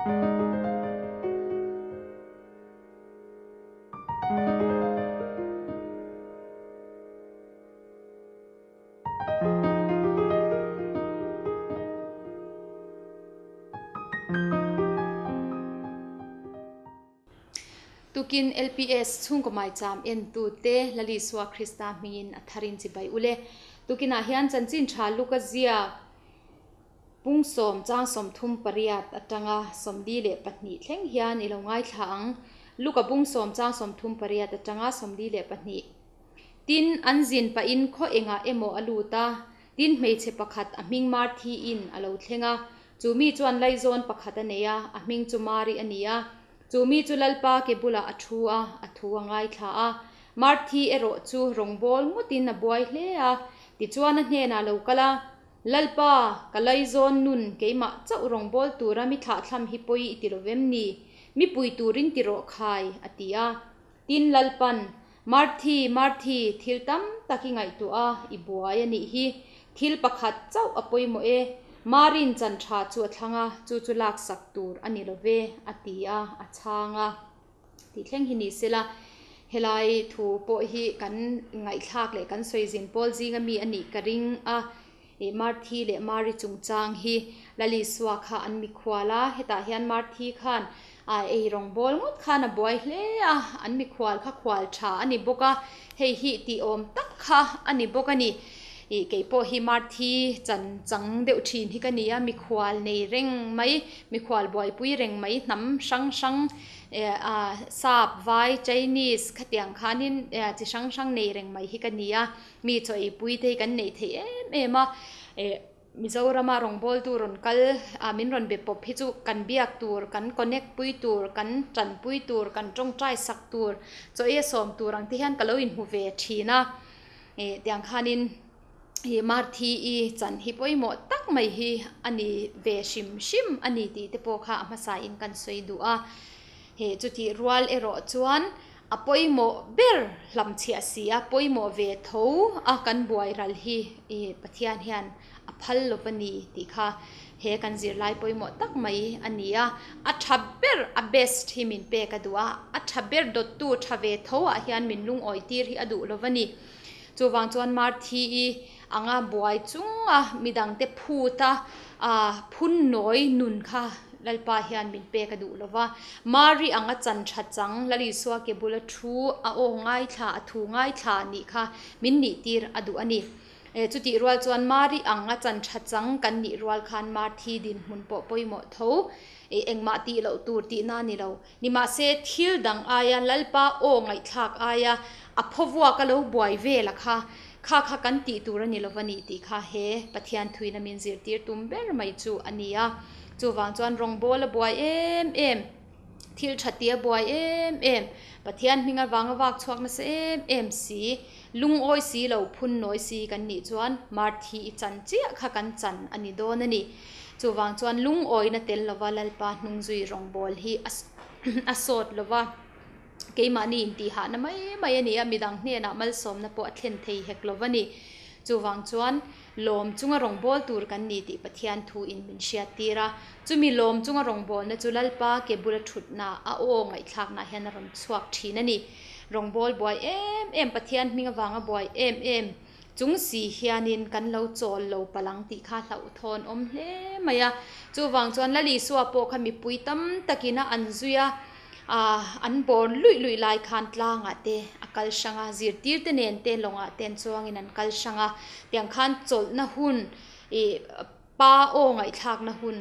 Tukin LPS chhungkaw maicham entute Lalisua Krista hmingin a tharin chibai ule. Tukinah hian chanchin tha Luka ziak pung sawm chang 38 atanga 42 thleng hian i lo ngaithla ang. Luka bung sawm chang 38 atanga 42. Tin, an zin pahin khaw engah emaw a lut a, tin hmeichhe pakhat a hming Marthi in a lo thleng a. Chu mi chuan laizawn pakhat a nei a, a hming chu Mari a ni a. Chu mi chu Lalpa ke bulah a thu a, a thu a ngaithla a. Marthi erawh chu rawngbâwl ngawtin a buai hle a. Tichuan a hnênah lo kal a, Lalpa, ka laizawn nun keimah chauh rawngbâwl tura mi thlahthlam hi pawi i ti lo vem ni? Mi pui turin ti rawh khai, a ti a. Tin Lalpan, Marthi, Marthi, thil tam tak i ngaihtuah a, i buai a nih hi. Thil pakhat chauh a pawimawh e. Marin chan tha chu a thlang a, chu chu laksak tur a ni lo ve, a ti a, a chhang a. Tih thleng hi ni sela, helai thu pawh hi kan ngaihthlak leh kan sawi zin pawl zinga mi a nih ka ring a. Ih Marthi leh Mari chungchang hi Lalisua kha an mikhual a, hetah hian Marthi khan ah ei rawngbawl ngawt khan a buai hle a, an mikhual kha khual tha a ni bawk a, hei hi tih awm tak kha a ni bawk a ni. Ih kei pawh hi Marthi chan chang deuh thin hi ka ni a, mikhual nei reng mai, mikhual buaipui reng mai hnam hrang hrang eh ah sap, vai, Chinese khatiang khanin eh chi hrang hrang nei reng mai hi ka ni a. Mi chaw eipui te hi kan neih theih em em a, eh Mizorama rawngbawltu rawn kal ah min rawn be pawp hi chu kan biak tur, kan connect pui tur, kan tanpui tur, kan tawngtai sak tur, chaw ei a sawm tur ang te hian ka lo inhmu ve thin a, eh tiang khanin ih Marthi i chan hi pawimawh tak mai hi a ni ve hrim hrim a ni tih te pawh kha a hmasa in kan sawi duh a, he chutih rual erawh chuan A pawimawh ber hlamchhiah si a, pawimawh ve tho a kan buai ral hi i Pathian hian a phal lo va ni tih kha he kan zirlai pawimawh tak mai a ni a. A tha ber, a best hi min pek a duh a, a tha ber dawttu tha ve tho ah hian min lungawi tir hi a duh lo va ni. Chuvang chuan Marthi-i anga buai chunga midangte phut a, phun nawi nun kha Lalpa hian min pek a duh lo va. Mari anga chan tha chang Lalisua ke bula thu a aw ngaithla, a thu ngaithla nih kha min nih tir a duh a ni. Chutih rual chuan Mari anga chan tha chang kan nih rual khan Marthi dinhmun pawh pawimawh tho engmah tih loh tur tihna a ni lo. Nimahse thil dang aia Lalpa aw ngaihthlak aia a phawvuak a lo buai vel a kha, kha kha kan tih tur a ni lo va nih tih kha he Pathian thuina min zirtir tum ber mai chu a ni a. Chuvang chuan rawngbâwl a buai em em, thil tha tih a buai em em, Pathian hming avanga vak chhuak nasa em em si, lungawi si lo phun nawi si kan nih chuan Marthi i chan chiah kha kan chan a ni dawn a ni. Chuvang chuan lungawina tel lova Lalpa hnungzui rawngbâwl hi a sâwt lova, keimahni intihhahna mai mai a ni a, midang hnênah malsâwmna pawh a thlen thei hek lova ni. Chuvang chuan lâwm chunga rawngbâwl tûr kan ni tih Pathian thuin min hriattîr a. Chumi lâwm chunga rawngbâwlna chu Lalpa ke bula ṭhutna a aw ngaihthlâknaah hian a rawn chhuak ṭhîn a ni. Rawngbâwl buai êm êm, Pathian hming avânga buai êm êm, Chung si hianin kan lo chawl lo palh ang tih kha hlauhthawn awm hle mai a. Chuvang chuan Lalisua pawh kha mipui tam takin a an zui a, an bawr luih luih lai khan tlangah te a kal hrang a, zirtirte nen te lawngah te an chuangin an kal hrang a. Tiang khan chawlhna hun, ih pa aw ngaihthlakna hun,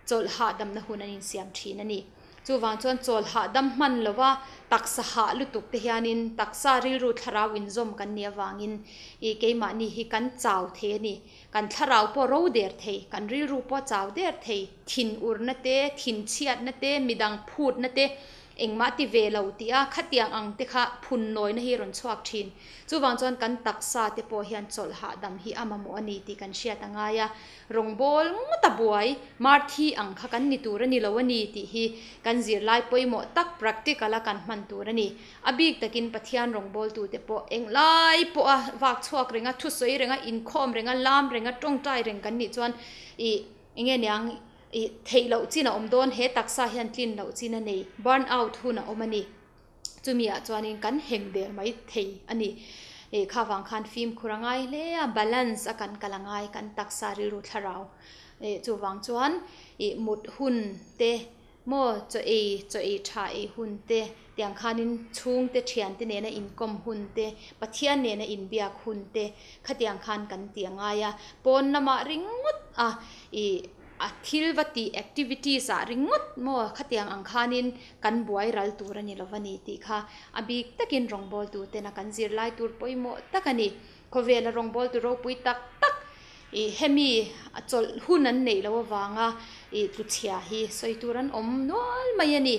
chawlh hahdamna hun an insiam thin a ni. Chuvang chuan chawl hahdam hman lova taksa hah lutuk te hianin taksa rilru thlarau inzawm kan nih avangin ih keimahni hi kan chau thei a ni. Kan thlarau pawh ro der thei, kan rilru pawh chau der thei, thin urna te, thin chhiatna te, midang phutna te Engmah ti ve lo tih a, khatiang ang te kha phun nawina hi rawn chhuak thin. Chuvang chuan kan taksa te pawh hian chawlh hahdam hi a mamawh a ni tih kan hriat a ngai a. Rawngbâwl ngawt a buai, marthi ang kha kan ni tur a ni lo a ni tih hi kan zirlai pawimawh tak practical a kan hman tur a ni. A bik takin Pathian rawngbâwltute pawh englai pawha vak chhuak renga, thusawi renga, inkhawm renga, lam renga, tawngtai reng kan nih chuan ih enge niang? I theih loh chin a awm dawn, he taksa hian tlin loh chin a nei, burn out hun a awm a ni. Chumi ah chuanin kan heng der mai thei a ni. I kha vang khan fimkhur a ngai hle a, balance a kan kal a ngai, kan taksa rilru thlarau. I chuvang chuan i mut hun te maw chaw ei, chaw ei tha ei hun te, tiang khanin chhungte thiante nena inkawm hun te, Pathian nena inbiak hun te khatiang khan kan ti a ngai a. Pawn lamah ringawt a i a thil va tih activities ah ringawt maw khatiang ang khanin kan buai ral tur a ni lo va ni tih kha a bik takin rawngbawltu tena kan zirlai tur pawimawh tak a ni. Khawvela rawngbawltu ropui tak tak ih hemi a chawlh hun an neih loh avanga ih tluchhia hi sawi tur an awm nual mai a ni.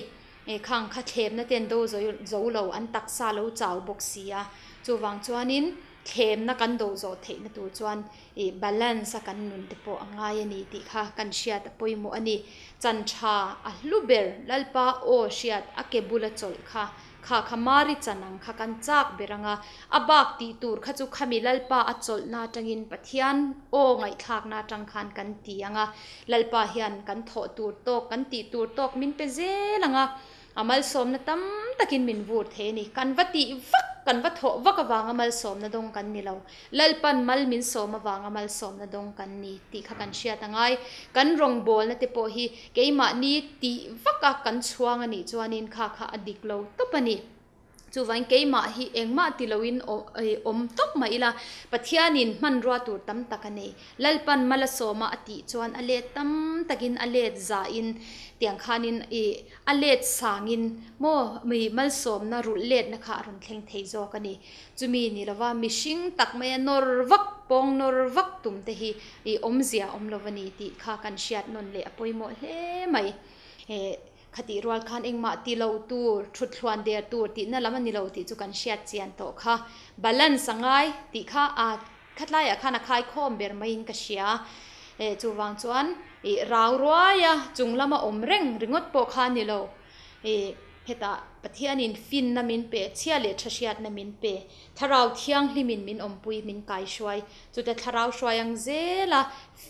Ih khang kha thlemna ten do zo lo an taksa lo chau bawk si a, chuvang chuanin thlemna kan do zawh theihna tur chuan ih balance a kan nun te pawh a ngai a ni tih kha kan hriat a pawimawh a ni. Chan tha a hlu ber Lalpa aw hriat a ke bula chawlh kha kha kha Mari chan ang kha kan chak ber ang a, a bak tih tur kha chu khami Lalpa a chawlhna atangin Pathian aw ngaihthlakna atang khan kan ti ang a, Lalpa hian kan thawh tur tawk kan tih tur tawk min pe zel ang a, A malsawmna tam takin min vur thei a ni. Kan va tih vak, kan va thawh vak avanga malsawmna dawng kan ni lo. Lalpan mal min sawm avanga malsawmna dawng kan ni tih kha kan hriat a ngai. Kan rawngbawlna te pawh hi keimahni tih vaka kan chhuang a nih chuanin kha kha a dik lo tawp a ni. Chuvangin keimah hi engmah ti loin awm tawp mah ila, Pathianin hmanrua tur tam tak a nei. Lalpan mal a sawma a tih chuan a let tam takin a let zahin tiang khanin ih a let sangin maw mi malsawmna rulh letna kha a rawn thleng thei zawk a ni. Chumi ni lova mihring tak maia nawr vak, pawng nawr vak tum te hi ih awmzia awm lo a ni tih kha kan hriat nawn leh a pawimawh hle mai. Khatih rual khan engmah ti lo tur, thut thluan der tur tihna lam a ni lo tih chu kan hriat chian tawh kha. Balance a ngai tih kha a khatlaiah khan a khaikhawm ber maiin ka hria. Eh chuvang chuan ih rau ruaia chung lama awm reng ringawt pawh kha a ni lo. Ih hetah Pathianin finna min pe, chhia leh tha hriatna min pe, Thlarau Thianghlimin min awmpui, min kaihruai. Chute Thlarau hruai ang zela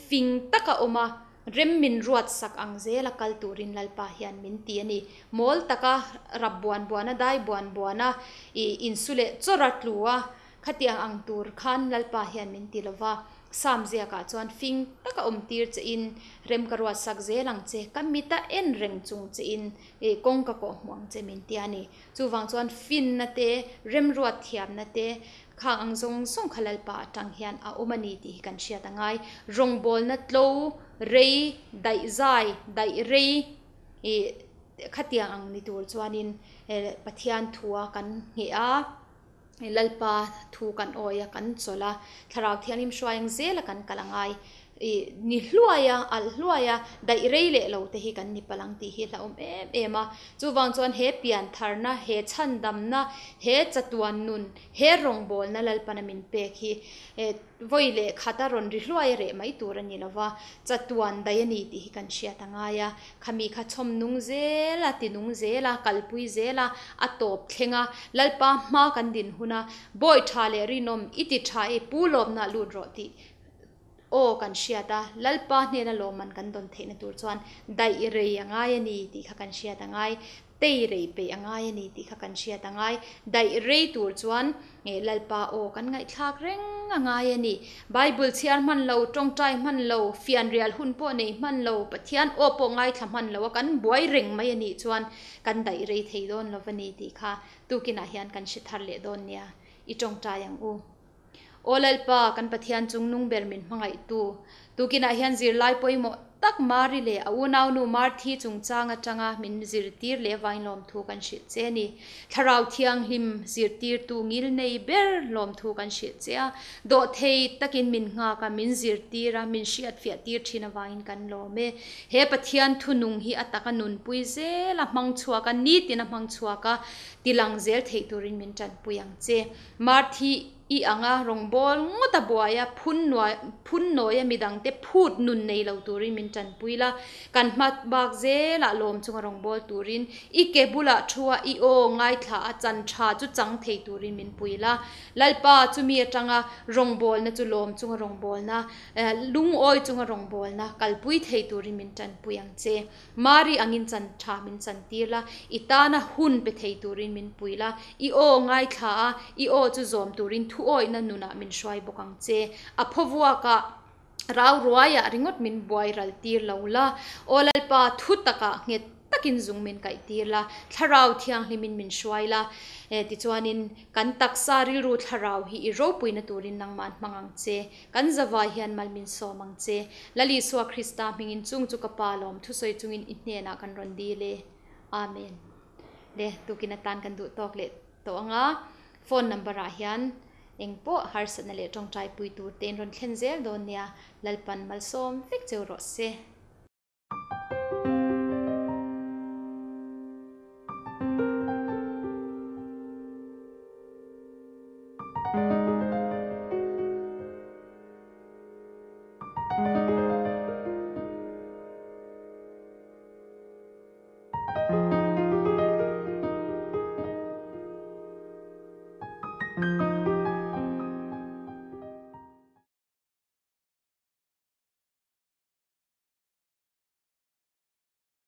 fing taka awm a, Rem min ruat sak ang zel a kal turin Lalpa hian min ti a ni. Mawl taka rap buan buan a, dai buan buan a, ih insu leh chawr a tlu a, khatiang ang tur khan Lalpa hian min ti lova. Sam ziakah chuan fing taka awm tir che in, rem ka ruat sak zel ang che, ka mita en reng chung che in, ih kawng ka kawh hmuh ang che min ti a ni. Chuvang chuan finna te, remruat thiamna te, Khang ang zawng zawng kha Lalpa atang hian a awm a ni tih hi kan hriat a ngai. Rawngbawlna tlo, rei, daihzai, daih rei ih khatiang ang ni tur chuanin Pathian thua kan ngheh a, Lalpa thu kan awi a, kan chawlh a, Thlarau Thianghlim hruai ang zela kan kal a ngai. I ni hluai a, alh hluai a, daih rei leh lo te hi kan ni palh ang tih hi hlauhawm em em a. Chuvang chuan he piantharna, he chhandamna, he chatuan nun, he rawngbawlna Lalpana min pek hi vawi leh khata rawn ri hluai a reh mai tur a ni lo va, chatuan daih a ni tih hi kan hriat a ngai a. Khami kha chhawm nung zel a, ti nung zel a, kalpui zel a, a tawp thleng a, Lalpa hma kan din hun a, Bawi tha leh rinawm i ti tha e, pu lawmna lut rawh tih Aw kan hriat a, Lalpa hnena lawmman kan dawn theihna tur chuan daih rei a ngai a ni tih kha kan hriat a ngai, tei rei peih a ngai a ni tih kha kan hriat a ngai. Daih rei tur chuan Lalpa aw kan ngaihthlak reng a ngai a ni. Bible chhiar hman lo, tawngtai hman lo, fianrial hun pawh nei hman lo, Pathian aw pawh ngaithla hman lo a kan buai reng mai a nih chuan kan daih rei thei dawn lo a ni tih kha tukinah hian kan hre thar leh dawn nia. I tawngtai ang u. Aw Lalpa, kan Pathian chung nung ber min hmangaihtu, tukinah hian zirlai pawimawh tak Mari leh a unaunu Marthi chungchang atanga min zirtir leh vain lawmthu kan hrilh che a ni. Thlarau Thianghlim zirtirtu ngilnei ber lawmthu kan hrilh che a, dawhthei takin min nghak a, min zirtir a, min hriatfiah tir thin avangin kan lawm e. He Pathian thunung hi a taka nunpui zel a, hmang chhuak a, nitin a hmang chhuak a. Tilang zel theih turin min tanpui ang che. Marthi i anga rawngbâwl ngawt a buai a, phun nuai phun nawia midangte phut nun nei lo turin min tanpui la. Kan hma bak zelah lawm chunga rawngbâwl turin i ke bulah thu a, i aw ngaithla a, chan tha chu chang thei turin min pui la. Lalpa chumi atanga rawngbâwlna chu lawm chunga rawngbâwlna, lungawi chunga rawngbâwlna kalpui thei turin min tanpui ang che. Mari angin chan tha min chantir la, i tana hun pe thei turin min pui la, i aw ngaithla a, i aw chu zawm turin thuawihna nunah min hruai bawk ang che. A phawvuakah rau ruaiah ringawt min buai ral tir lo la, Aw Lalpa, thu takah nghet takin zung min kaih tir la, Thlarau Thianghlimin min hruai la. Tichuanin kan taksa rilru thlarau hi i ropuina turin nangmah an hmang ang che. Kan zavai hian mal min sawm ang che. Lal Isua Krista hmingin chung chu ka Pa lawm thusawi chungin i hnenah kan rawn dil e. Amen. Le, tukin atan kan duh tawk leh tawh ang a, phone number ah hian eng pawh harsatna leh tawngtai pui tur tein rawn thlen zel dawn nia, Lalpan malsawm vek cheu rawh se.